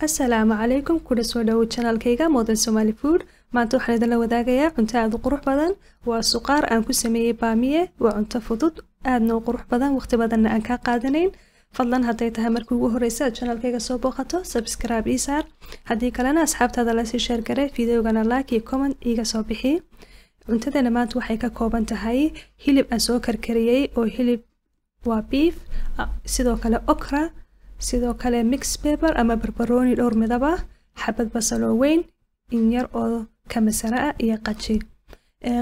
Asalaamu calaykum, kuna soo dhawow channelkayga Modern Somali Food. Maanta waxaan idinla wadaagayaa cunto aad u qurux badan. Waa suqaar aan ku sameeyey baamiye. Waa cunto fudud, aadna u qurux badan, waqti badanna aan kaa qaadanayn. Fadlan hadday tahay markii ugu horeysa aad channelkayga soo booqato, subscribe ii saar. Haddii kalena asxaabtaada lasii share gare, videogana like iyo comment iiga soo bixi. Cuntadeena maanta waxay ka kooban tahay hilib aan soo karkariyey, oo hilib waa beef, sidoo kale okra, sidoo kale mix pepper ama barbarooni dhowr midab ah, xabad basal oo weyn, in yar oo kamasara ah iyo qaji.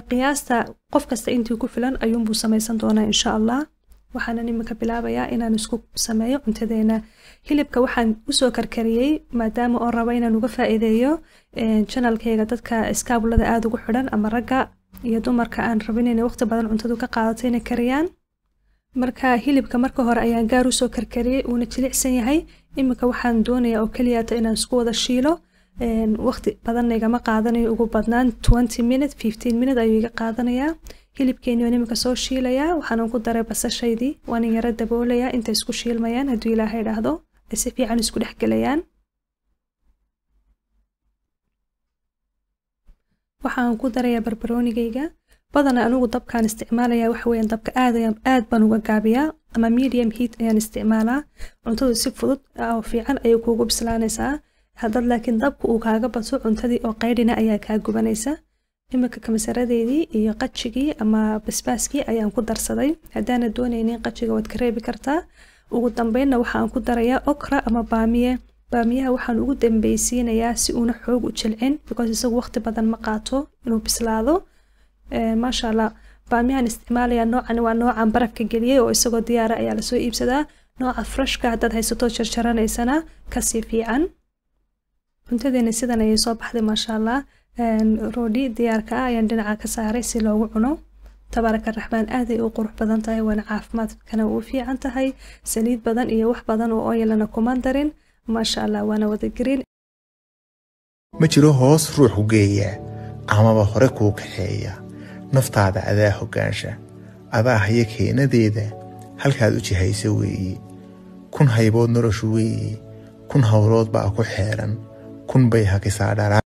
Qiyaasta qof kasta intii ku filan ayuunbuu samaysan doonaa, insha Allah. Waxaanan iminka bilaabayaa inaan isku sameeyo cuntadeena. Hilibka waxaan usoo karkariyey maadaama oon rabo inaan uga faa'iideeyo channelkayga dadka iskaabulada aada ugu xidhan, ama ragga iyo dumarka aan rabin inay waqti badan cuntadu ka qaadato inay kariyaan. Marka hilibka marka hore ayaan gaar usoo karkariyey, uuna jilicsan yahay. Iminka waxaan doonayaa oo keliyata inaan isku wada shiilo. Waqti badanna igama qaadanayo, ugu badnaan 20 minute, 15 minute ayuu iga qaadanayaa. Hilibkeeni waan iminka soo shiilayaa. Waxaanan ku daray basashaydii, waan yaro daboolayaa intay isku shiilmayaan. Hadduu Ilaahay idhaahdo, ay si fiican isku dhex gelayaan. Waxaan ku darayaa barbaroonigayga. Badana anigu dabkaan isticmaalaya waxa weeyaan dabka aad aad baan uga gaabiyaa, ama medium heat ayaan isticmaalaa. Cuntadu si fudud oo fiican ayay kuugu bislaanaysaa. Haddaad laakiin dabka uu kaaga bato, cuntadii oo qaydhina ayaa kaa gubanaysa. Iminka kamasaradeydii iyo qajigii ama basbaaskii ayaan ku darsaday. Haddaana doonaynin qajiga, waad ka reebi kartaa. Ugu dambeynna waxaan ku darayaa okra ama baamiye. Baamiyaha waxaan ugu dambeysiinayaa si uuna xoog u jilcin, because isagu waqti badan ma qaato inuu bislaado. Maasha Allah, baamiyahan isticmaalayaa noocan waa noocan barafka geliyey, oo isagoo diyaara ayaa lasoo iibsadaa. Nooca freshka haddaad haysato jarjaranaysana, kasii fiican. Cuntadeena sidan ayay soo baxday, maasha Allah. Roodhi diyaarka ah ayaan dhinaca ka saaray si loogu cuno. Tabaaraka Raxmaan, aaday u qurux badan tahay, waana caafimaadkana u fiican tahay. Saliid badan iyo wax badan oo oilana kuma darin, maasha Allah, waana wada green. Ma jiro hoos ruux ku geeya amaba hore kuu kaxeeya. Naftaada adaa hoggaansha, adaa haya keenadeeda, halkaad u jihaysa weeye. Kun haybood noloshu weeye, kun howlood baa ku xeeran, kun bay hakisaa dharaa.